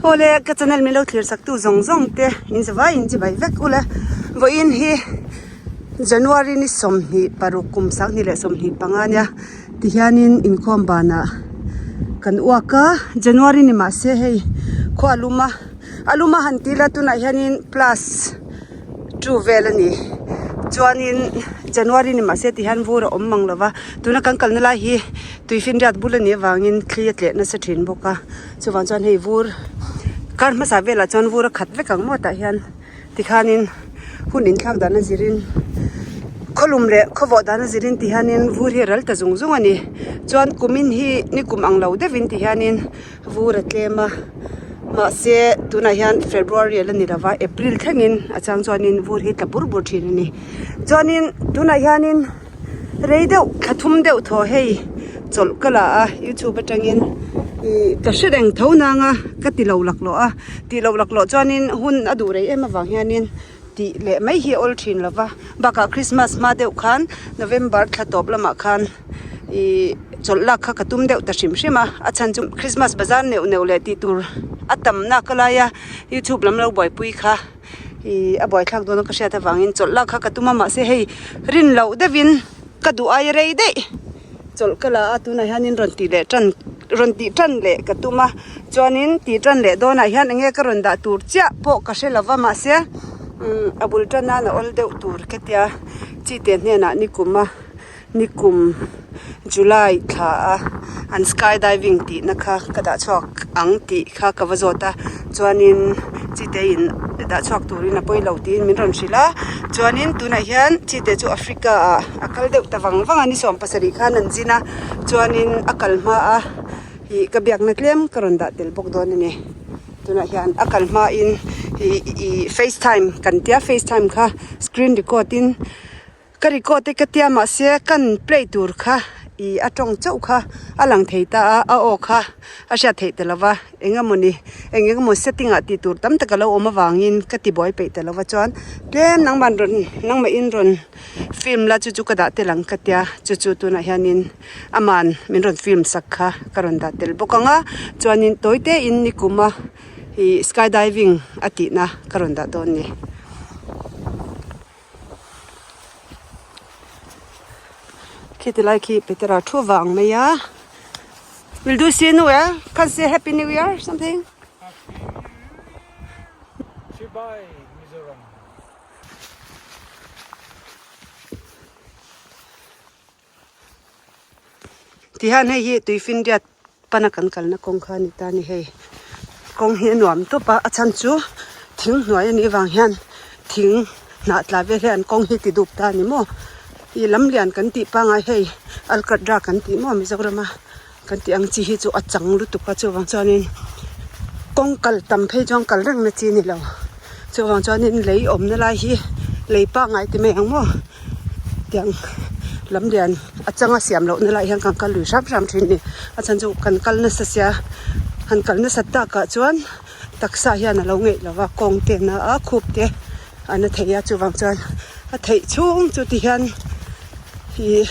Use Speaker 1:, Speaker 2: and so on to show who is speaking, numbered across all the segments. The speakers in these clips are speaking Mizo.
Speaker 1: Awle ka channel min lo thlir sak tu zawng zawng te in zavai in chibai vek ula vawiin hi January ni 26 kum 2025 ania tihianin inkhawm banah kan uak a January ni mahse hei khua a lum a a lum a han ti ila tunah hianin plus two vel a ni chuanin January ni mahse tihian vur a awm mang lo va tuna kan kalna lai hi tuifinriat bul a nih avangin thli a tleh nasa thin bawk a chuvang chuan hei vur kar hmasa velah chuan vur a khat vek ang maw tah hian tikhanin hun inthlak dan a zirin khawlum leh khawvawh dan a zirin tihianin vur hi a ral ta zung zung a ni chuan kumin hi ni kum ang lo deuhin tihianin vur a tlem a mahse tunah hian February a la ni lo va April thlengin a chang chuanin vur hi tla bur bur thin a ni chuanin tunah hianin rei deuh thla thum deuh thaw hei chawlh ka la a youtube atangin ih ka hre reng tho nang a ka ti lo laklawh a tih loh laklawh chuanin hun a duh rei em avang hianin tih leh mai hi a awl thin lo va bakah Christmas hma deuh khan November thla tawp lamah khan ih chawlh lak kha ka tum deuh ta hrim hrim a a chhan chu Christmas bazar neuh neuh leh tih tur a tam nak a lai a youtube lam lo buaipui kha. Ih a buaithlak dawn a ka hriat avangin chawlh lak kha ka tum a mahse hei rin loh deuhin ka duh aia rei daih chawlh ka la a tunah hianin rawn tih leh tan rawn tih tan leh ka tum a chuanin tih tan leh dawnah hian eng nge ka rawn dah tur chiah pawh ka hre lova mahse umm a bul tan nan a awl deuh tur ka tia chite hnenah ni kum a. Nikum July thla a an sky diving tih na kha ka dah chhuak ang tih kha ka va zawt a chuanin chite in dah chhuak turin a pawi lo tiin min rawn hrilh a chuanin tunah hian chite chu Africa ah a kal deuh ta vang vang a ni 70 khan an zin a chuanin a kal hma a ih ka biakna tlem ka rawn dah tel bawk dawn a ni tunah hian a kal hma in ih ih face time kan tia face time kha screen record in. Ka record te ka tia mahse kan play tur kha ih a tawng chauh kha a lang thei ta a, a aw kha a hriat theih ta lova eng emawni eng eng emaw setting ah tih tur tam tak a lo awm avangin ka ti buai peih ta lova chuan tlem nangman rawn nangmahin rawn film la chu chu ka dah tel ang ka tia chu chu tunah hianin aman min rawn film sak kha ka rawn dah tel bawk ang a chuanin tawi te in nikum a ih sky diving a tihna ka rawn dah dawn a ni. Khi ti lai khi Petera thu vang mai a will do see new year can say happy new year something
Speaker 2: Chibai Mizoram.
Speaker 1: Tihian hei hi tuifinriat pana kan kalna kawng kha a ni ta a ni hei kawng hi a nuam tawp a a chhan chu thing hnuai a nih vang hian thing hnah tla vel hi an kawng hi ti dup ta a ni maw ih lam lian kan tih pangai hei alkatra kan tih maw Mizoram a kan tih ang chi hi chu a chang lutuk a chuvang chuanin kawng kal tam phei chuan kal reng na chi a ni lo chuvang chuanin lei awmna lai hi lei pangai ti mai ang maw. Tiang lam lian a changa siam loh na lai hian kan kal lui hram hram thin a ni a chhan chu kan kal nasa sia han kal nasat takah chuan taksa hian a lo ngeih lo va kawng te na a khup te a na thei a chuvang chuan a theih chhung chu ti hian ih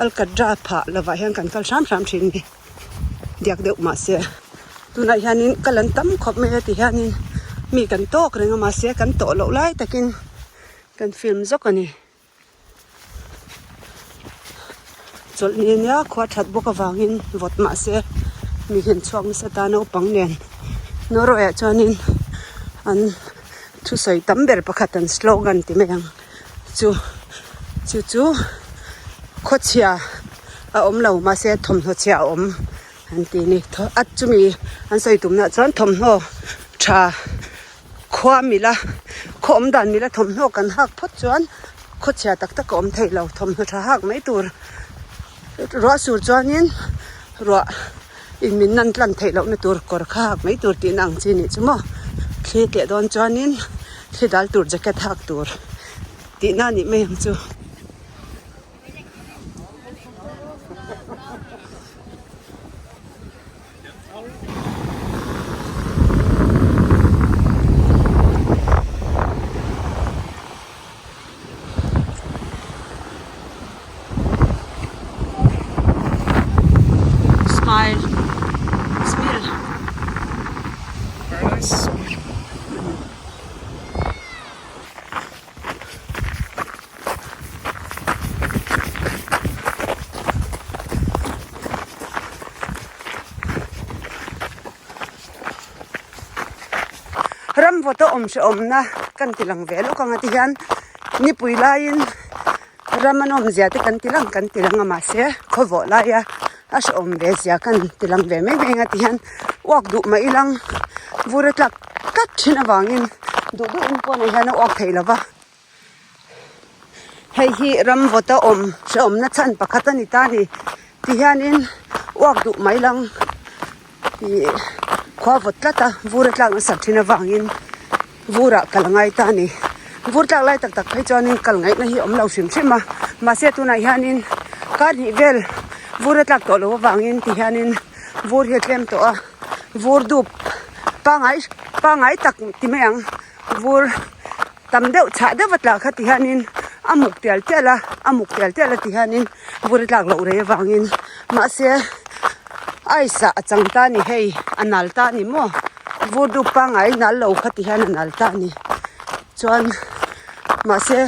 Speaker 1: alkatra phah lovah hian kan kal hram hram thin a ni diak deuh mahse tunah hianin kal an tam khawp mai a ti hianin mi kan tawk reng a mahse kan tawh loh lai takin. Kan film zawk a ni. Chawlhni ania khua that bawk avangin vawt mahse mi hian chhuak nasa ta naupang nen Norway ah chuanin an thusawi tam ber pakhat an slogan ti mai ang chu chu chu khawchhia a awm lo mahse thawmhnaw chhia a awm an ti a ni a chumi an sawi tumna ah chuan thawmhnaw tha. Khua mila khaw awm dan mila thawmhnaw kan hak phawt chuan khaw chhia tak tak a awm theih lo thawmhnaw tha hak mai tur ruah sur chuanin ruah in min nan tlan theih lohna tur kawr kha hak mai tur tihna ang chi nih chu maw thli teh dawn chuanin thli dal tur jacket hak tur tihna a nih mai ang chu. Smile. Smile.
Speaker 2: Very nice.
Speaker 1: Ram vawta awm hrehawmna kan ti lang ve lawk ang a ti hian nipui laiin ram an awmzia te kan ti lang kan ti lang a mahse khawvawh laia a hrehawm ve zia kan ti lang ve mai mai ang a ti hian uak duh mai ilang vur a tlak tlat thin avangin duh duhin pawnah hian a uak thei lo va hei hi ram vawta awm hrehawmna chhan pakhat a ni ta a ni ti hianin uak duh mai lang ih khua vawt tlat a vur a tlak nasat thin avangin vurah kal a ngai ta a ni vur tlak lai tak tak phei chuanin kal ngaihna hi a awm lo hrim hrim a mahse tunah hianin kar hnih vel vur a tlak tawh loh avangin ti hianin vur hi a tlem tawh a vur dup pangai pangai tak ti mai ang vur tam deuh chhah deuh a tla kha ti hianin a muk tial tial a a muk tial tial a ti hianin vur a tlak loh rei avangin mahse ice ah a chang ta a ni hei a nal ta a ni maw vur dup pangngai nal lo kha ti hian a nal ta a ni chuan mahse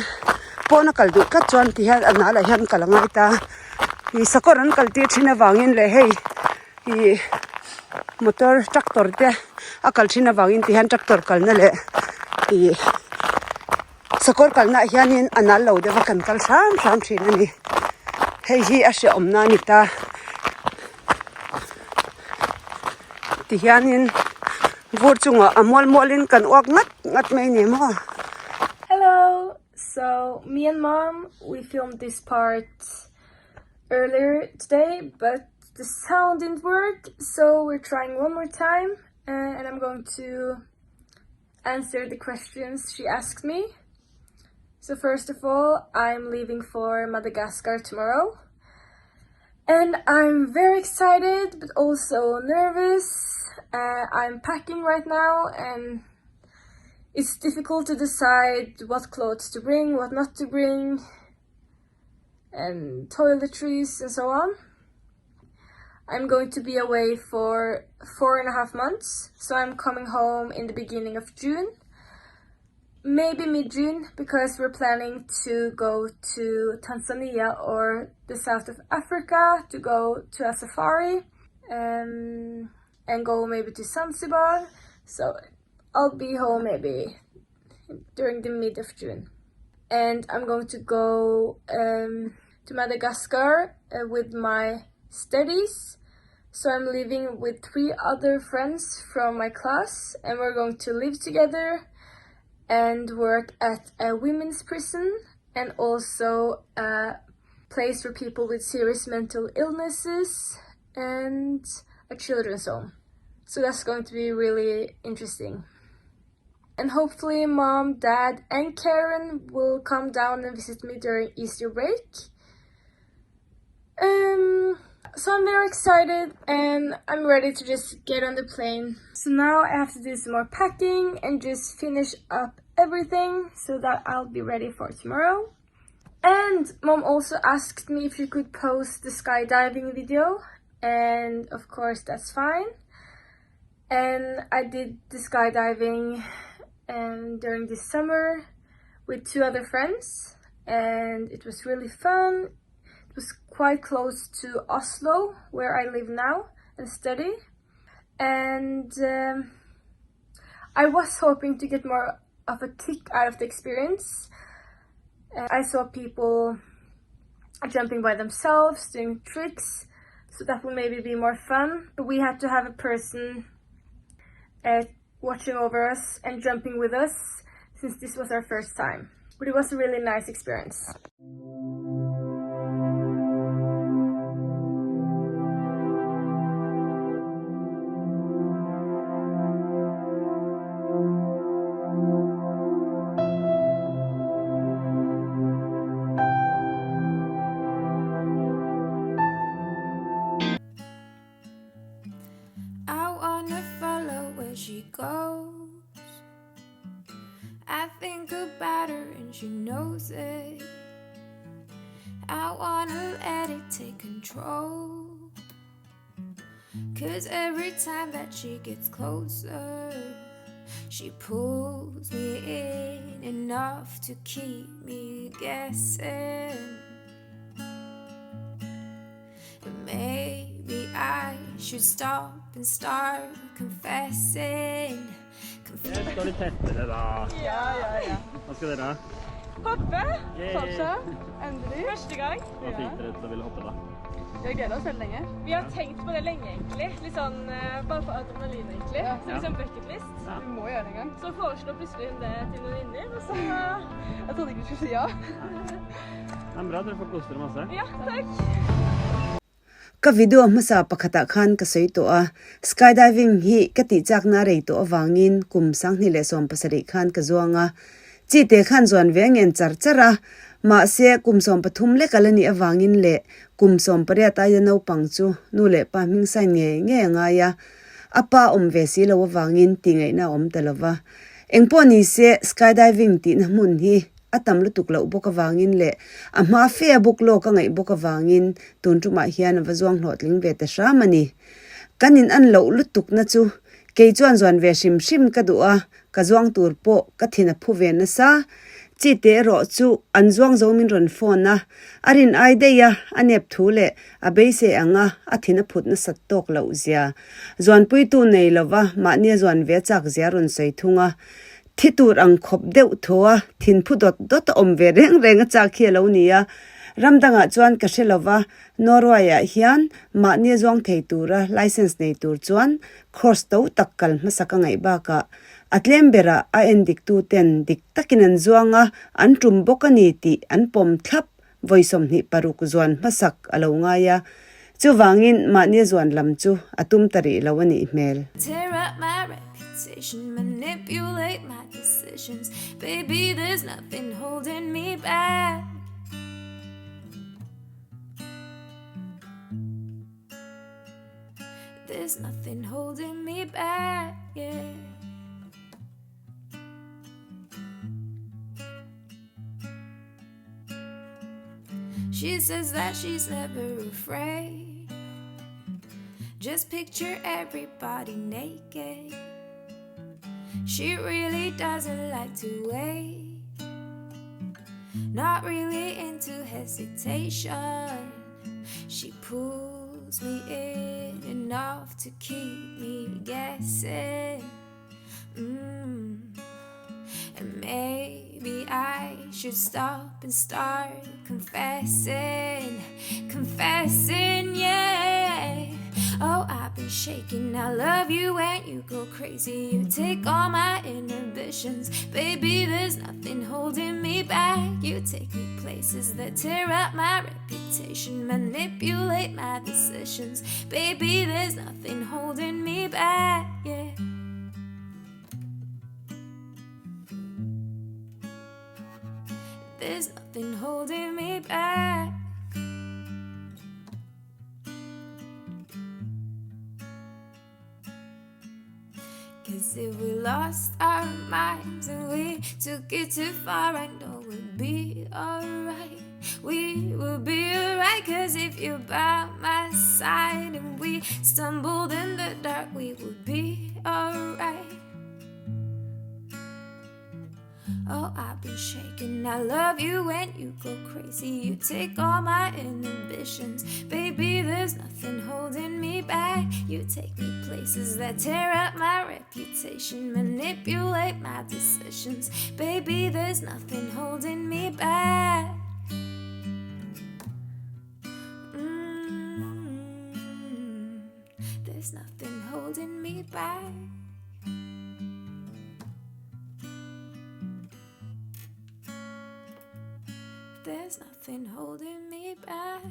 Speaker 1: pawn a kal duh tlat chuan ti hian a nal ah hian kal a ngai ta ih sakawr an kal tir thin avangin leh hei ih motor tractor te a kal thin avangin ti hian tractor kalna leh ih sakawr kalna ah hianin a nal lo deuh a kan kal hram hram thin a ni hei hi a hrehawmna a ni ta ti hianin vur chungah a mual mualin kan uak ngat ngat mai a ni maw.
Speaker 3: Hello! So me and mom we filmed this part earlier today but the sound didn't work so we're trying one more time uh, and I'm going to answer the questions she asked me. So first of all, I'm leaving for Madagascar tomorrow. And I'm very excited, but also nervous. Uh, I'm packing right now and it's difficult to decide what clothes to bring, what not to bring, and toiletries and so on. I'm going to be away for 4.5 months, so I'm coming home in the beginning of June, maybe mid-June, because we're planning to go to Tanzania or the south of Africa to go to a safari, and go maybe to Zanzibar. So I'll be home maybe during the mid of June. And I'm going to go to Madagascar with my studies. So I'm living with 3 other friends from my class, and we're going to live together and work at a women's prison and also a place for people with serious mental illnesses and a children's home. So that's going to be really interesting. And hopefully mom, dad and Karen will come down and visit me during Easter break. So I'm very excited and I'm ready to just get on the plane. So now I have to do some more packing and just finish up everything so that I'll be ready for tomorrow. And mom also asked me if she could post the skydiving video, and of course that's fine. And I did the skydiving during this summer with 2 other friends, and it was really fun. It was quite close to Oslo, where I live now and study. And I was hoping to get more of a kick out of the experience. I saw people jumping by themselves, doing tricks, so that will maybe be more fun. But we had to have a person watching over us and jumping with us, since this was our first time. But it was a really nice experience.
Speaker 4: I want to follow where she goes. I think about her and she knows it. I want to let it take control. Because every time that she gets closer, She pulls me in enough to keep me guessing. And maybe I should stop and start confessing.
Speaker 5: Skal vi teste det, da?
Speaker 6: Ja, ja, ja.
Speaker 5: Hva skal dere?
Speaker 6: Hoppe!
Speaker 5: Yay.
Speaker 6: Fallskjerm. Endelig. Første gang.
Speaker 5: Hva fikk dere til å ville hoppe, da?
Speaker 6: Vi har gleda oss veldig lenge.
Speaker 3: Vi har tenkt på det lenge, egentlig. Litt sånn bare for adrenalin, egentlig.
Speaker 6: Ja.
Speaker 3: Så liksom bucket list.
Speaker 5: Ja.
Speaker 6: Vi må gjøre det en gang.
Speaker 3: Så foreslo plutselig hun det til noen venninner, og så
Speaker 6: Jeg trodde ikke du skulle si ja.
Speaker 5: Nei, men bra, dere får kose dere masse.
Speaker 3: Ja, takk.
Speaker 1: Ka video hmasa pakhatah khan ka sawi tawh a, skydiving hi ka tih chakna a rei tawh avangin kum 2017 khan ka zuang a, chi te khan zuan ve ngen char char a, mahse kum 13 lek a la nih avangin leh kum 18 aia naupang chu nu leh pa hming sign ngei ngei a ngai a, a pa awm ve si lo avangin tih ngaihna a awm ta lo va. Engpawh ni se skydiving tihna hmun hi A tam lutuk loh bawk avangin leh a hma fe a buk lawk a ngaih bawk avangin tun tumah hian a va zuang hlawhtling ve ta hram a ni. Kan in an loh lutukna chu kei chuan zuan ve hrim hrim ka duh a, ka zuang tur pawh ka thin a phu ve nasa. Chi te erawh chu an zuang zo min rawn phone a, a rin ai daih a, a nep thu leh a beisei ang a, a thin a phut nasat tawk loh zia. Zuanpuitu nei lova mahni a zuan ve chak zia rawn sawi thung a, Thi tur ang khawp deuh thaw a, thinphu dawt dawt a awm ve reng reng a chak hi a lo ni a. Ram dangah chuan ka hre lova, Norway-ah hian mahni a zuang thei tura licence nei tur chuan course to tak kal hmasa ka ngaih bakah a tlem berah a en diktu ten dik takin an zuang a, an tum bawk a ni tih an pawm thlap vawi 26 zuan hmasak a lo ngai a. Chuvangin mahni a zuan lam chu a tum ta rih lo a nih hmel.
Speaker 4: Tear up my reputation, manipulate my decisions Baby there's nothing holding me back There's nothing holding me back, yeah She says that she's never afraid Just picture everybody naked She really doesn't like to wait Not really into hesitation She pulls me in enough to keep me guessing Mm. And maybe I should stop and start confessing, confessing, yeah. Oh, I've been shaking. I love you when you go crazy. You take all my inhibitions. Baby, there's nothing holding me back. You take me places that tear up my reputation, manipulate my decisions. Baby, there's nothing holding me back, yeah. There's nothing holding me back. Cause if we lost our minds and we took it too far, I know we'd be alright. We will be alright. Cause if you're by my side and we stumbled in the dark, we would be alright. Oh, I've been shaking. I love you when you go crazy. You take all my inhibitions. Baby, there's nothing holding me back. You take me places that tear up my reputation, manipulate my decisions. Baby, there's nothing holding me back. Mm, there's nothing holding me back. There's nothing holding me back.